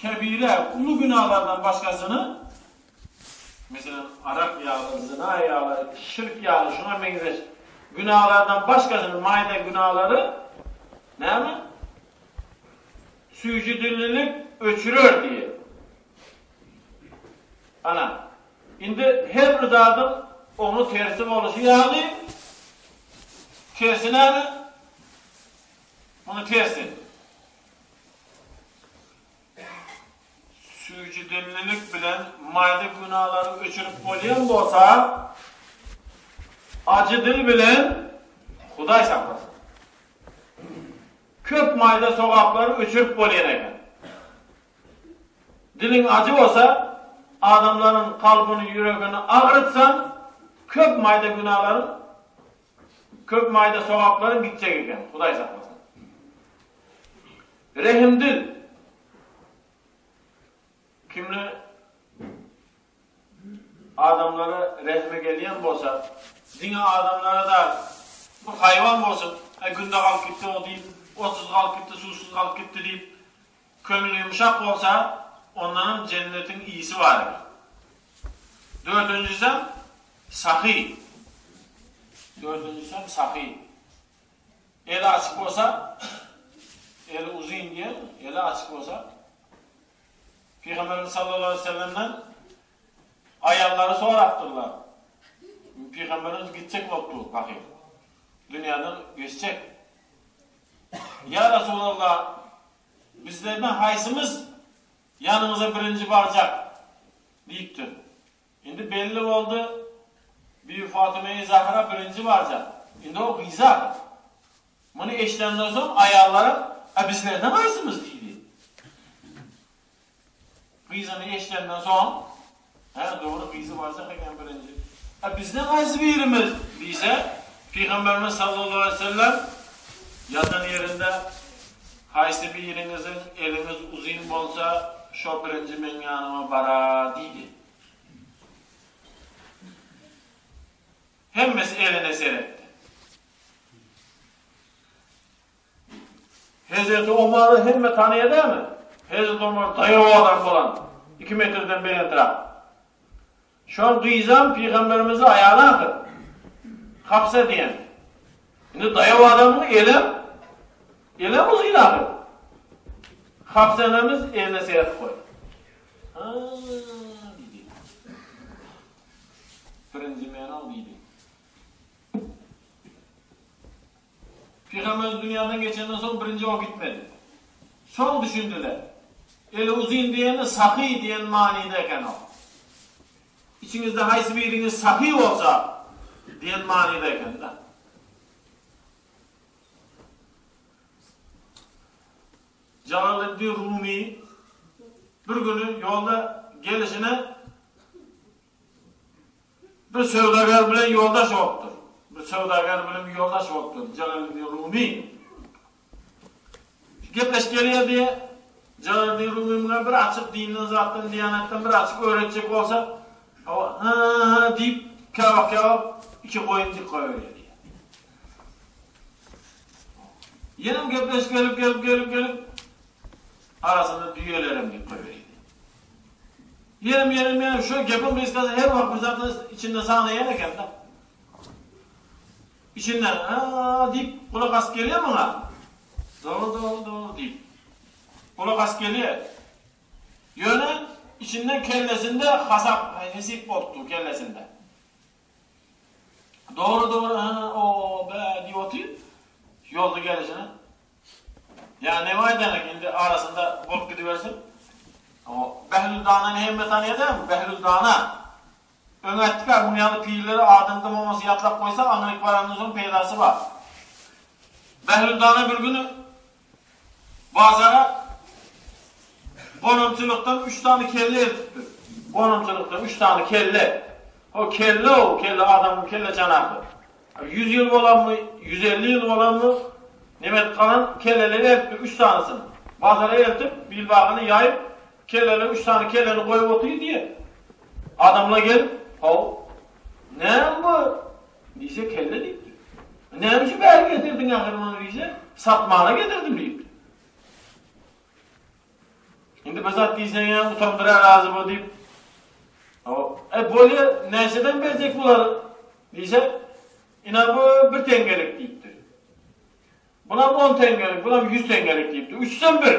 Kebire, uly günalardan başgasyny, meselem, arak ýaly, zyna ýaly, şirk ýaly şuňa meňzeş günalardan başgasyny, maýda günalary näme? Süýji dillilik öçürer diýýär. Ana, indi her bir zadyň oňa tersi boluşy ýaly, tersi näme? Munuň tersi. Süýji dillilik bilen maýda günalary öçürip bolýan bolsa, ajy dil bilen Hudaý saklasyn. Köp maýda sogaplary öçürip bolýan eken. Diliň ajy bolsa, adamlaryň kalbyny, ýüregini agyrtsaň, köp maýda günalaryň Köp maýda sogaplaryň gitjek eken, Hudaý saklasyn. Rehimdil. Kimli adamlara rehmi gelýän bolsa, diňe adamlara däl, bir haýwan bolsun, Aý günde galyp gitdi o diýip, otsuz galyp gitdi, suwsuz galyp gitdi diýip, köňli ýumşak bolsa, ondanam jennetiň ysy bar eken. Dördünjisem sahy. Dördünjisem sahy. Eli açyk bolsa, eli uzyn diýen, eli açyk bolsa, Pygamberimiz sallallahu aleyhi ve sellemden aýallary sorapdyrlar. Pygamberimiz gitjek bolup dur, pahyr. Dünýäden geçjek. Ýa Resulallah, bizlerden haýsymyz Ýanyňyza birinji barjak, diýipdir. Indi belli boldy, Bibi Fatymeýi Zahra birinji barjak. Indi o gyzar. Muny eşidenden soň aýallaram, A bizlerden haýsymyz? diýdi. Gyzyny eşidenden soň, Hä, dogry, gyzy barjak eken birinji. A bizden haýsy birimiz? diýse, Pygamberimiz sallallahu aleýhi we sellem ýatan ýerinde, Haýsy biriňiziň eliňiz uzyn bolsa, şo birinji meň ýanyma bara diýdi. Hemmesi eline seretdi. Hezreti Omary hemme tanaýar dälmi? Hezreti Omar daýaw adam bolan, iki metrden belenträk. Şol gyzam pygamberimizi aýaly ahyr. Hapsa diýen. Indi daýaw adamyň elem elem uzyn ahyr. Hapsa enemiz eline seret goýdy. Ha diýdi. Birinji men ol diýdi. Pygamberimiz dünýadan geçenden soň birinji o gitmedi. Soň düşündiler. Eli uzyn diýeni sahy diýen manyda eken o. Içiňizde haýsy biriňiz sahy bolsa diýen manyda eken-de. Jalaleddin Rumi bir güni ýolda gelişine Bir söwdagär bilen ýoldaş bolupdyr. Bir söwdagär bilen bir ýoldaş bolupdyr. Jelaleddin Rumi. Gepleşip gelýär diýe. Jelaleddin Rumi muňa bir açyk dinden zatdan, diýanatdan bir açyk öwretjek bolsa, hawa, ha, ha diýip, käwagt käwagt iki goýun dik goýberýär diýe. Ýenem gepleşip gelip, gelip, gelip, gelip, arasynda düýelerem dik goýberýär. Ýerim ýerim ýerim şu gepiň gysgasy her wagt bir zadyň içinden sanaýan eken-de. Içinden ha diýip gulak asyp gelýär muňa. Dogry dogry dogry diýip. Gulak asyp gelýär. Ýöne içinden kellesinde hasap hesip bolup dur kellesinde. Dogry dogry ha o be diýip otyr. Ýolda gelişine. Ýa neme aýdalyk indi arasynda bolup gidibersin. O Behlül Danany hemme tanýar dälmi? Behlül Dana. Öň aýtdyk-a, muň ýaly pirleri adyny bolmasa ýatlap goýsaň, aňryk barandan soň peýdasy bar. Behlül Dana bir güni bazara gonamçylykdan üç sany kelle eltipdir. Gonamçylykdan üç sany kelle. O kelle o, kelle adamyň kelle çanaky. 100 ýyl bolanmy, 150 ýyl bolanmy, nemet galan kelleleri eltipdir, üç sanysyny. Bazara eltip, bilbagyny ýaýyp, kelleleri, üç sany kelleni goýup otyr diýýär. Adamlar gelip, How, näme bu? Diýse, kelle diýipdir. Näme üçin bäri getirdiň ahyr muny diýse, satmana getirdim diýipdir. Indi bir zat diýseň-ä utandyrar azy bu diýip. E bolýa, näçeden berjek bulary? Diýse, ina bu bir teňňelik diýipdir. Bulam on teňňelik, bulam ýüz teňňelik diýipdir. Üçüsem bir.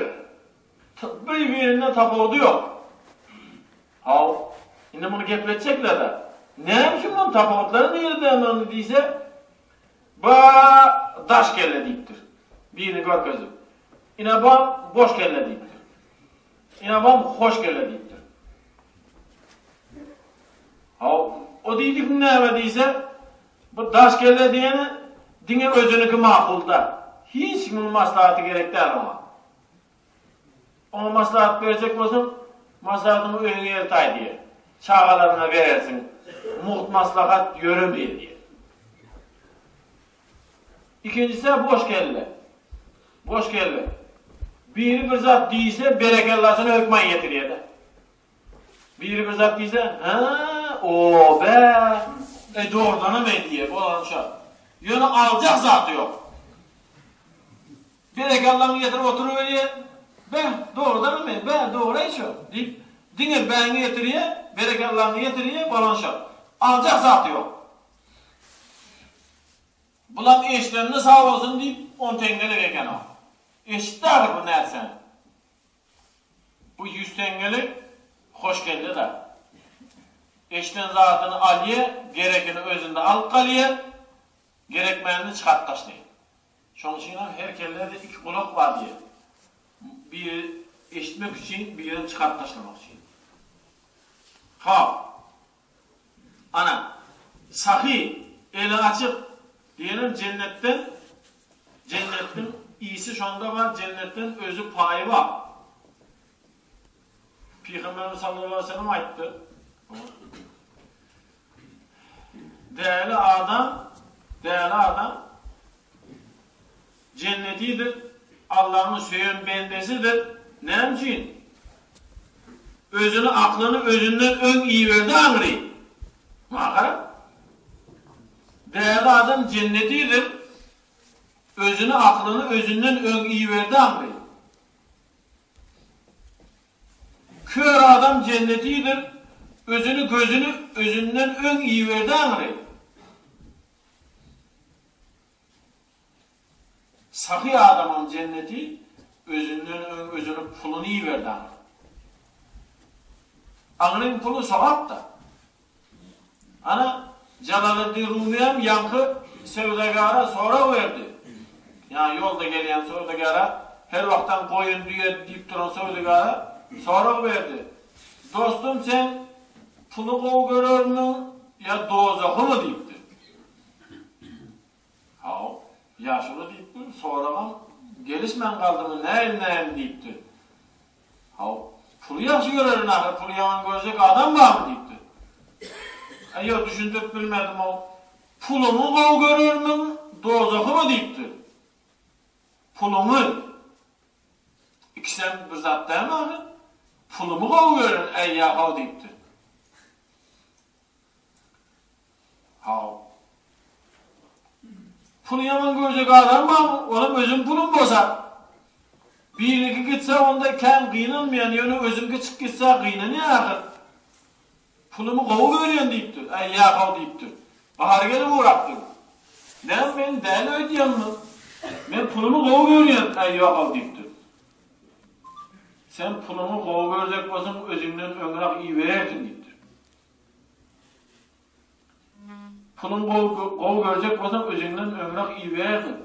Bir-birinden tapawudy ýok. Haw, indi muny gepletjekler-dä. Näme üçin munuň tapawutlary nirede munuň diýse, bu daş kelle diýipdir. Birini görkezip. Ine bu boş kelle diýipdir. Ine bu hoş kelle diýipdir. Haw, o diýdigiň näme diýse, bu daş kelle diýeni diňe özüniňki makulda. Hiç kimiň maslahaty gerek däl oňa. Oňa maslahat berjek bolsaň, maslahatyňy öýüňe eltaý diýer. Çagalaryňa berersiň. Mugt maslahat ýöremeýär diýer. Ikinjisi boş kelle. Boş kelle. Biri bir zat diýse, berekellasyny hökman ýetirýär-de. Biri bir zat diýse, hä, o, bä, e, dogrudanam e diýýär, bolany şo. Ýöne aljak zady ýok. Berekellaňy ýetirip oturyberýär. Beh, dogrudanam e, bä, dogry-aý şo, diýip, diňe bäňi ýetirýär, berekellaňy ýetirýär, bolany şo. Aljak zady ýok. Bulam eşidenine sag bolsun diýip, on teňňelik eken-ow. Eşitdi ahyr bu närsäni. Bu ýüz teňňelik hoş geldi-dä. Eşiden zadyny alýa, gerekini özünde alyp galýa, gerekmänini çykaryp taşlaýa. Şoň üçinem her kellede iki gulak bar diýýär. Biri eşitmek üçin, birem çykaryp taşlamak üçin. Hop. Ana, sahy, eli açyk diýenem jennetden, jennetniň ysy şonda bar, jennetden özi paýy bar. Pygamberimiz sallallahu aleýhi we sellem aýtdy. Däli adam, däli adam jennetidir, Allahyň söýen bendesidir. Näme üçin? Özüni aklyny özünden öň iberdi aňry. Maňa gara. Däli adam jennetidir. Özüni aklyny özünden öň iberdi aňry. Kör adam jennetidir. Özüni gözüni özünden öň iberdi aňry. Sahy adamam jenneti özünden öň özüni puluny iberdi aňry. Aňryň puly sogapda. Ana, Jalaleddin Rumyam ýaňky söwdagäre sorag berdi. Ýa ýolda gelýän söwdagäre, her wagtam goýun, düýe diýip duran söwdagäre sorag berdi. Dostum sen puly gowy görermiň ýa dozahymy diýipdir. Haw, ýaşuly diýipdir, soragam gelişmän galdymy näil-näil diýipdir. Haw, puly ýagşy görerin ahyr, puly ýaman görjek adam barmy diýipdir. Äý, ýok, düşündirip bilmedim-ow. Puluňy gowy görermiň, dozahymy diýipdir. Puluňy. Ikisem bir zat dälmi ahyr? Pulumy gowy görerin, äý, ýa-haw diýipdir. Haw. Puly ýaman görjek adam barmy? Olam özüň puluň bolsa. Biriniňki gitse onda kän gynanmaýan, ýöne özüňki çykyp gitse gynanýan ahyr. Pulumy gowy görýän diýipdir. Äý, ýa-haw diýipdir. Gahary gelip ugrapdyr. Näme meni däli öýdýäňmi? Men pulumy gowy görýän, äý, ýo-haw diýipdir. Sen puluňy gowy görjek bolsaň özüňden öňräk iberersiň diýipdir. Puluň gowy görjek bolsaň özüňden öňräk iberersiň.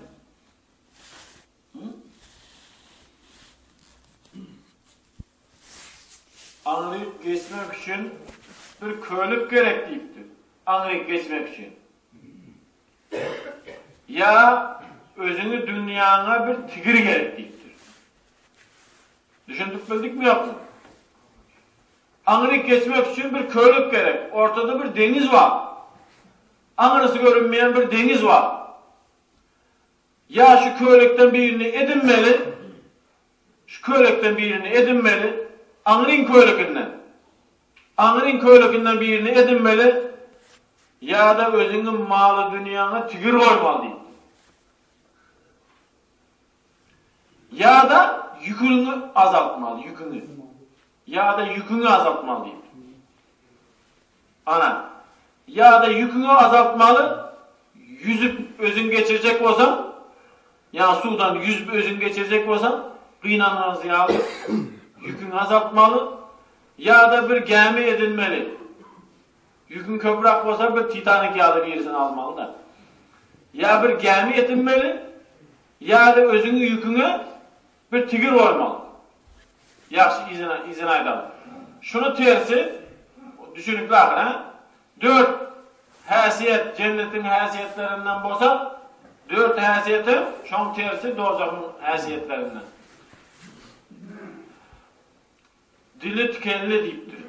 Aňryk geçmek üçin bir kölük gerek diýipdir. Aňryk geçmek üçin. Ýa özüňi dünýäňe bir tigir gerek diýipdir. Düşündip bildikmi ýokmy? Aňryk geçmek üçin bir kölük gerek. Ortada bir deňiz bar. Aňrysy görünmeýän bir deňiz bar. Ýa şu kölükden birini edinmeli, şu kölükden birini edinmeli, aňryň kölüginden. Aňryň kölüginden birini edinmeli, ýa-da özüňi maly-dünýäňe tigir goýmaly diýipdir. Ýa-da ýüküňi azaltmaly, ýüküňi. Ýa-da ýüküňi azaltmaly diýip. Ana, ýa-da ýüküňi azaltmaly, ýüzüp özüň geçirjek bolsaň, ýa suwdan ýüzüp özüň geçirjek bolsaň, gynanmaz ýaly ýüküňi azaltmaly, ýa-da bir gämi edinmeli. Ýüküň köpräk bolsa bir Titanik ýaly birisini almaly-da. Ýa bir gämi edinmeli, ýa-da özüňi ýüküňe Bir tigir goýmaly. Ýagşy yzyna yzyna aýdaly. Şuny tersi düşünikli ahyr hä? Dört häsiýet jennetiň häsiýetlerinden bolsa, dört häsiýetem şoň tersi dowzahyň häsiýetlerinden. Dili tikenli diýipdir.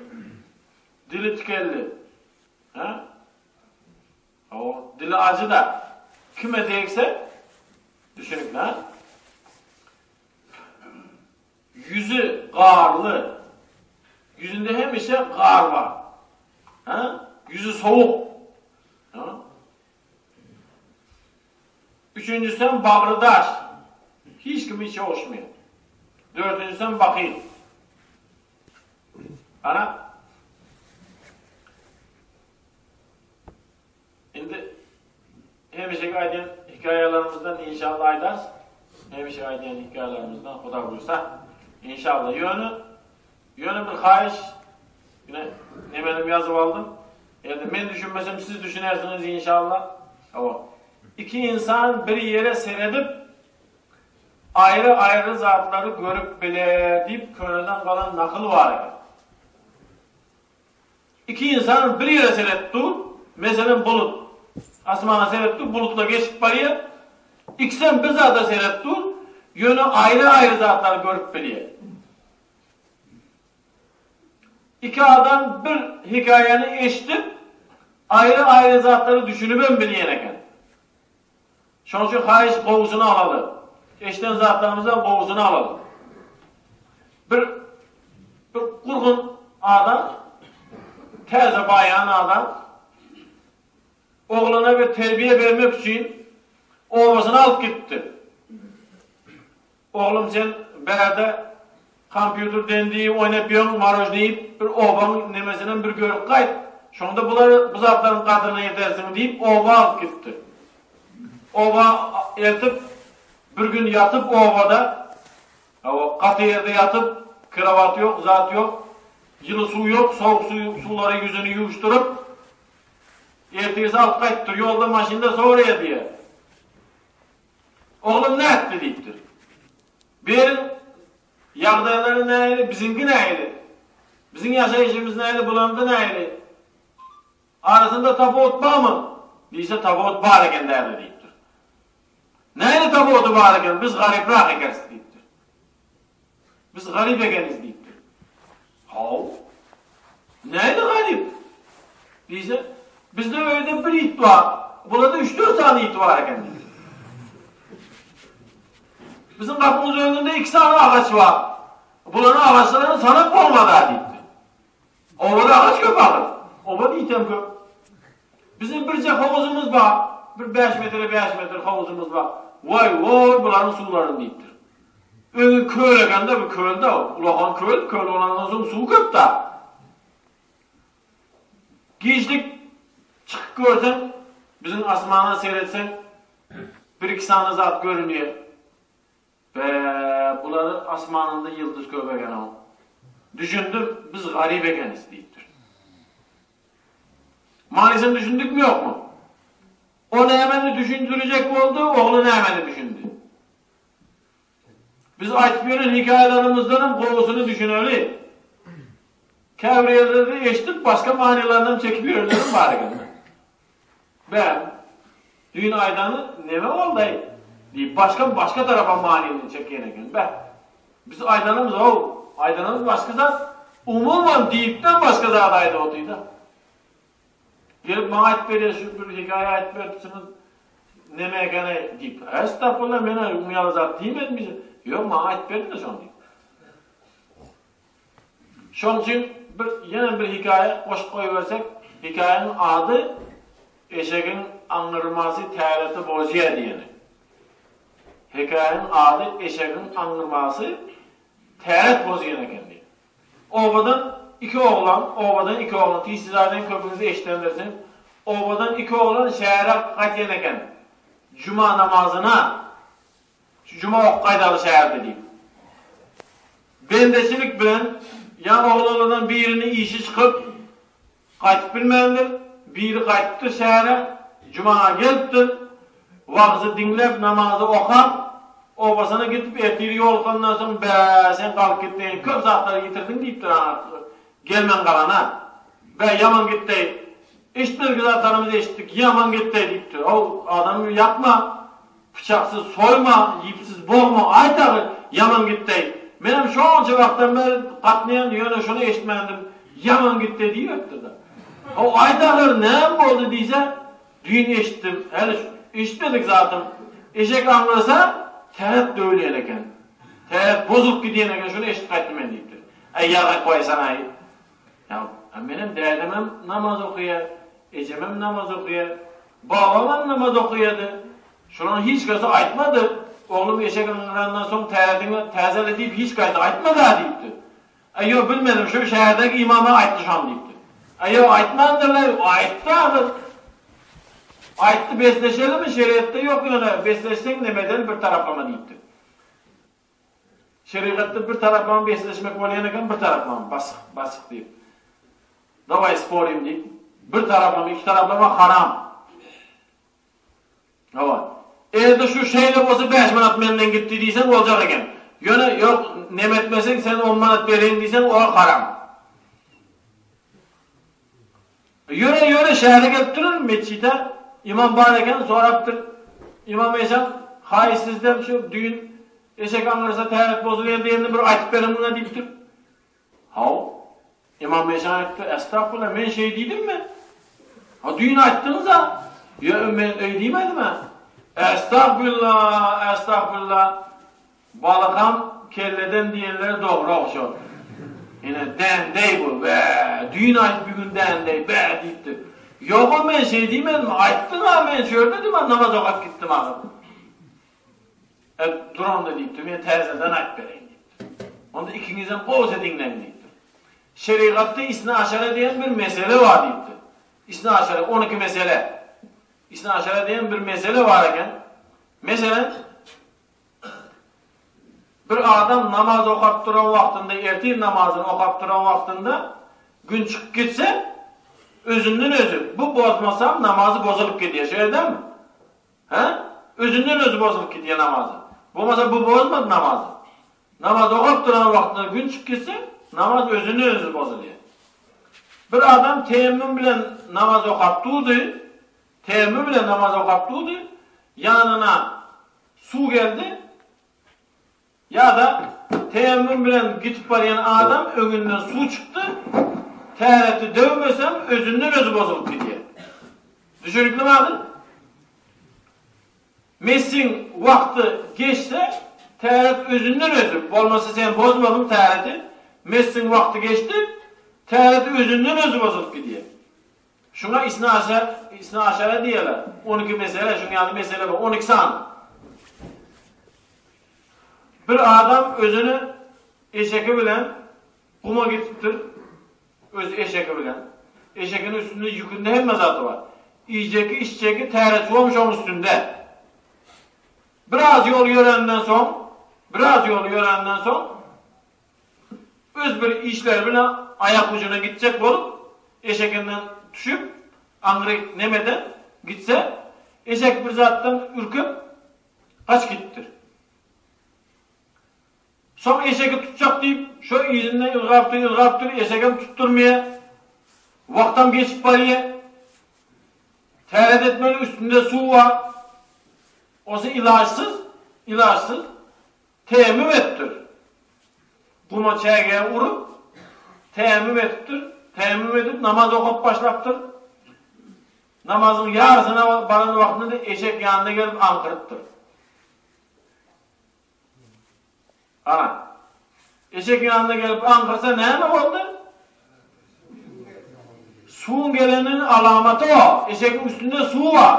Dili tikenli. Hä? Hawa, dili ajy-da. Kime degse, düşünikli, ha? Ýüzi garly. Ýüzünde hemişe gar bar. Ha? Ýüzi sowuk. Ha? Üçünjisem bagry daş. Hiç kimi içi hoşmaýar. Dördünjisem bakyl. Ana. Indi hemişeki aýdýan hikaýalarymyzdan inşallah aýdarys. Hemişe aýdýan hikaýalarymyzdan Huda buýursa inşallah. Ýöne ýöne bir haýyş ýene nemenem ýazyp aldym. Ýa-da men düşünmesem siz düşünersiňiz inşallah. Hawa. Iki insan bir ýere seredip aýry-aýry zatlary görüp biler diýip köneden galan nakyl bar eken. Iki ynsan bir ýere seretip dur, meselem bulut. Asmana seretip dur, bulutlar geçip barýar. Ikisem bir zada seretip dur, ýöne aýry-aýry zatlary görüp bilýär. Iki adam bir hekaýany eşidip, aýry-aýry zatlary düşünibem bilýän eken. Şonuň üçin haýyş gowusyny alaly. Eşiden zatlarymyzdan gowusyny alaly. Bir bir gurgun adam, täze baýan adam ogluna bir terbiýe bermek üçin obasyna alyp gitdi. Oglum sen bärde kompýuter dendiýip oýnap ýöň, marojny iýip, bir obaň nemesinem bir görüp gaýt, şonda bular bu zatlaryň gadryna ýetersiň diýip oba alyp gitdi. Oba eltip bir gün ýatyp obada, hawa gaty ýerde ýatyp, krowat ýok, zat ýok, ýyly suw ýok, sowuk suw suwlara ýüzüni ýuwuşdyryp, ertirsi alyp gaýtdyr, ýolda maşynda soraýar diýýär. Oglum nätdi diýipdir. Beriň ýagdaýlary nähili, biziňki nähili? Biziň ýaşaýşymyz nähili, bularyňky nähili? Arasynda tapawut barmy? Diýse, tapawut bar eken däde diýipdir. Nähili tapawudy bar eken, biz garyprak ekeris diýipdir. Biz garyp ekeniz diýipdir. Haw. Nähili garyp? Diýse, bizde öýde bir it bar. Bularda üç-dört sany it bar eken diýipdir. Biziň gapymyz öňünde iki sany agaç bar. Bularyň agaçlaryny sanap bolmaz-a diýipdir. Obada agaç köp agyr. Obada item köp. Biziň birje howuzymyz bar. Bir bäş metre bäş metr howuzymyz bar. Waý, woý, bularyň suwlaryny diýipdir. Öňi köl ekende bu kölde, ulakan köl, köl bolandan soň suw köp da. Giçlik çykyp görseň, biziň asmana seretseň, bir-iki sany zat görünýär. Be, bulary asmanynda ýyldyz köp eken-ow. Düşündim, biz garyp ekenis diýipdir. Manysyny düşündikmi ýokmy? O nämeni düşündirjek boldy, ogly nämeni düşündi? Biz aýtyp ýören hekaýalarymyzdanam gowusyny düşüneli. Käbir ýerlerde eşidip başga manylarynam çekip ýörenlerem bar eken. Bä, düýn aýdany neme boldy-aý? diýip başga başga tarapa manyny çekýän eken. Bä, biz aýdanymyz-ow, aýdanymyz başga zat, umuman diýipden başga zat aýdyp otyr-da. Gelip maňa aýdyp berýär, şu bir hekaýa aýdyp beripsiňiz, neme eken-aý diýip. Estagfurullah, men-ä oň ýaly zat diýmedim diýse, ýok, maňa aýdyp berdiň-de şony diýip. Şoň üçin bir ýene bir hekaýa goşup goýbersek, hekaýanyň ady Eşegiň aňňyrmasy täreti bozýa diýeni. Hekaýanyň ady Eşegiň aňňyrmasy täret bozýan eken diýip. Obadan iki oglan, obadan iki oglan, Tişizaden köpüňiz eşidendirsiňiz. Obadan iki oglan şähere gaýtýan eken. Juma namazyna. Şu juma okyp gaýdaly şäherde diýip. Bendeçilik bilen ýa oglanlardan birini işi çykyp, Gaýtyp bilmändir. Biri gaýtypdyr şähere, jumaga gelipdir. Wagzy diňläp, namazy okap, obasyna gidip, ertir ýolkandan soň, Bä, sen galyp gitdiň, köp zatlary ýitirdiň diýipdir aňa gelmän galana. Bä, ýaman gitdi. Eşitmedik zatlarymyzy eşitdik, ýaman gitdi diýipdir. Ow, adamy ýakma. Pyçaksyz soýma, ýüpsüz bogma, aýt agy, ýaman gitdeý. Menem şonça wagtdan bäri gatnaýan, ýöne şuny eşitmändim, ýaman gitdeý diýiberipdir-de. Haw, aýt ahyr, näme boldy diýse, düýn eşitdim, häli eşitmedik zatym, eşek aňlasa, täret döwülýän eken. Täret bozulyp gidýän eken, şuny eşidip gaýtdym men diýipdir. Äý, ýarak goýsanaý. Ýa, menem dädemem namaz okaýar, ejemem namaz okaýar, babamam namaz okaýardy. Şolaryň hiç haýsy aýtmady, Oglum eşek yňrandan soň täzediňi täzele diýip hiç haýsy aýtmady-a diýipdir. Äý, ýok, bilmedim, şu şäherdäki ymama aýtdy şony diýipdir. Äý, ýok, aýtmandyrlar, aýtdy ahyr. Aýtdy, besleşelimi, şerigatda ýok ýöne, besleşseň nemedeli bir taraplama diýipdir. Şerigatda bir tarapdan besleşmek bolýan eken, bir tarapdan basyk, basyk diýip. Daway sporim diýip, bir tarapdan, iki taraplama haram. Hawa. Eger-de şu şeýle bolsa 5 manat menden gitdi diýseň boljak eken. Ýöne ýok, neme etmeseň sen 10 manat bereýin diýseň o haram. Ýöre ýöre şähere gelipdirer metjide imam bar eken sorapdyr imam eşan haýyş sizden şu düýn eşek aňyrsa täret bozulýar diýenini bir aýtyp beriň muňa diýipdir. Haw imam eşan aýtdy estagfurullah men şeý diýdimmi? Ha düýn aýtdyňyza. Ýö men öý diýmedim-ä. Estagfurullah estagfurullah Balykam kelleden diýenleri dogry ogşar. Ine dändeý bu, bä, düýn aýt bugün dändeý, bä diýipdir. Ýoga men şeý diýmedim, aýtdyň-a men şu ýerde diýmän namaz okap gitdim ahyr. E, dur onda diýipdir, men täzeden aýyp bereýin diýipdir. Onda ikiňizem gowja diňläň diýipdir. Şerigatda isna aşara diýen bir mesele bar diýipdir. Isna aşara, 12 mesele. Isna aşara diýen bir mesele bar eken. Meselem, Bir adam namaz okap duran wagtynda, ertir namazyny okap duran wagtynda gün çykyp gitse, özünden özi bu bozmasam namazy bozulyp gidýär. Şeýle dälmi? Hä? Özünden özi bozulyp gidýär namazy. Bolmasa bu bozmady namazy. Namaz okap duran wagtynda gün çykyp gitse, namaz özünden özi bozulýar. Bir adam teýemmüm bilen namaz okap durdy, teýemmüm bilen namaz okap durdy, ýanyna Suw geldi. Ýa-da teýemmüm bilen gitip barýan adam öňünden suw çykdy, täreti döwmesem özünden özi bozulyp gidýär. Düşüniklimi adyl? Messiň wagty geçse täret özünden özi, bolmasa sen bozmadyň täreti, messiň wagty geçdi, täreti özünden özi bozulyp gidýär. Şuňa isna isna aşara diýerler. 12 mesele, şuň ýaly mesele bar, 12 sany. Bir adam özüni eşeki bilen guma gitipdir. Öz eşeki bilen. Eşekiniň üstünde ýükünde hemme zady bar. Iýjeki, içjeki, täret suwam şoň üstünde. Biraz ýol ýöränden soň, biraz ýol ýöränden soň Öz bir işleri bilen aýak ujuna gitjek bolup, eşeginden düşüp, aňry nemeden gitse, eşek bir zatdan ürküp, gaçyp gidipdir. Soň eşegi tutjak diýip, şo yzyndan ylgapdyr, ylgapdyr, eşegem tutdurmaýar. Wagtam geçip barýar. Täret etmeli, üstünde suw bar. Olsa ilaçsyz, ilaçsyz Teýemmüm edipdir. Guma çägä urup, teýemmüm edipdir. Teýemmüm edip namaz okap başlapdyr. Namazyň ýarysyna baran wagtynda-da eşek ýanyna gelip aňkyrypdyr. Ana. Eşek ýanyna gelip aňkyrsa näme boldy? Suwuň geleniniň alamaty o. Eşegiň üstünde suw bar.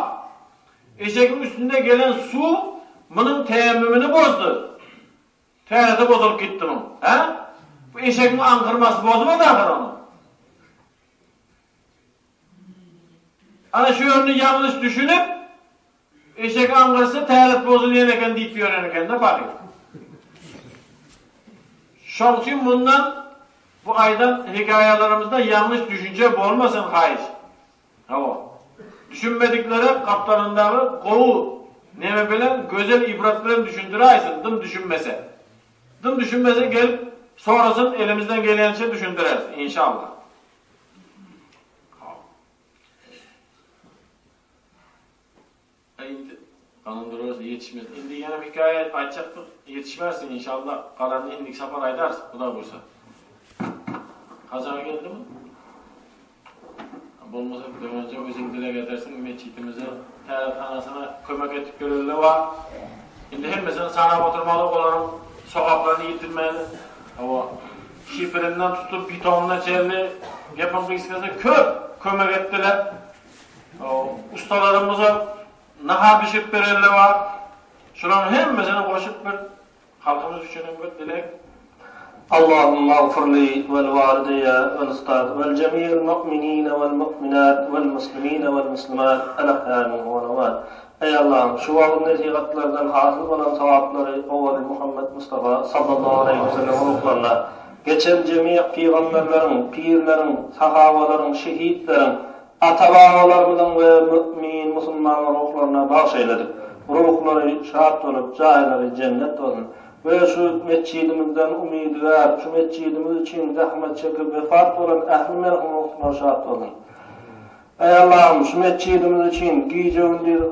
Eşegiň üstünde gelen suw munuň teýemmümini bozdy. Täreti bozulyp gitdi muň. Hä? Bu eşegiň aňkyrmasy bozmady ahyr ony. Ana şu ýerinde ýalňyş düşünip, eşek aňgyrsa täret bozulýan eken diýip ýören eken-de pahyr. Şoň üçin mundan bu aýdan hekaýalarymyzda ýalňyş düşünje bolmasyn haýyş. Hawa. Düşünmediklere gapdalyndagy gowy neme bilen, gözel ibrat bilen düşündiräýsin, dym düşünmese. Dym düşünmese gelip sorasyn elimizden gelýänçe düşündireris, inşallah. Indi galan durarys ýetişmez. Indi ýene bir hekaýa aýtjakdyk, ýetişmeris inşallah. Galanyny indiki sapar aýdarys, Huda buýursa. Hajy aga geldimi? Bolmasa döwenje özüň dileg edersiň metjitimize, täzethanasyna kömek etip gelenler bar. Indi hemmesini sanap oturmaly, olaryň sogaplaryny ýitirmäli. Hawa, şiferinden tutup bitonyna çenli gepiň gysgasy köp kömek etdiler. Ustalarymyza nahar bişirip berenler bar. Şularyň hemmesini goşup bir halkymyz üçin hem bir dileg. Allahumma agfir li vel walideýe vel ustaz vel jemi'il mu'minine vel mu'minat vel muslimine vel muslimat el ahýa'i minhum vel amwat. Eý Allahym, şu wagyz-nesihatlardan hasyl bolan sogaplary owaly Muhammet Mustafa sallallahu aleýhi we sellemiň ruhlaryna, geçen jemi' pygamberleriň, pirleriň, sahabalaryň, şehitleriň, ata-babalarymyzyň we mü'min musulmanlaryň ruhlaryna bagş eýledik. Ruhlary şat bolup, jaýlary jennet bolsun. We şu metjidimizden umydygär, şu metjidimiz üçin zähmet çekip wepat bolan ähli merhum ruhlary şat bolsun. Eý Allahym, şu metjidimiz üçin gije-gündiz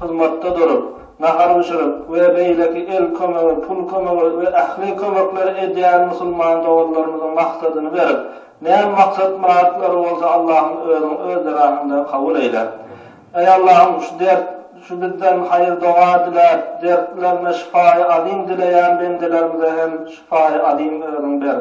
hyzmatda durup, nahar bişirip we beýleki el kömegi, pul kömegi we ähli kömekleri edýän musulman doganlarymyzyň maksadyny berip, näme maksat-myratlary bolsa Allahym özüň öz dergahyňda kabul eýle. Eý Allahym, şu dert, şu bizden haýyr-doga diläp, dertlerine şypaýy azym dileýän bendelerimize hem şypaýy azym özüň ber.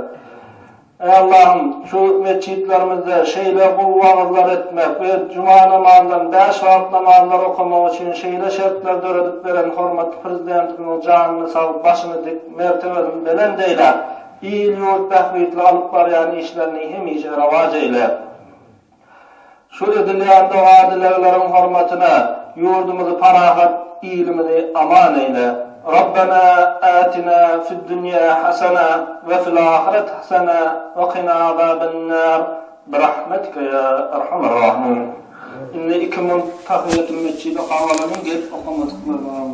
Eý Allahym, şu metjitlerimizde şeýle gowy wagyzlar etmek we juma namazlaryny, bäş wagt namazlary okamak üçin şeýle şertler döredip beren hormatly Prezidentimiziň janyny sag, başyny dik, mertebesini belent eýläp, il-ýurt bähbitli alyp barýan işlerini hemişe rowaç eýle. Şu edilýän doga-dilegleriň hormatyna ýurdumyzy parahat, ilimizi aman eýle. Rabbena atina fid-dünýä hasana we fil-ahireti hasana we qina azaben-nar birahmetike ýa erhamer rahimin. Indi iki munt tahyýetül mesjid okap alalyň, gelip okamadyklar bar.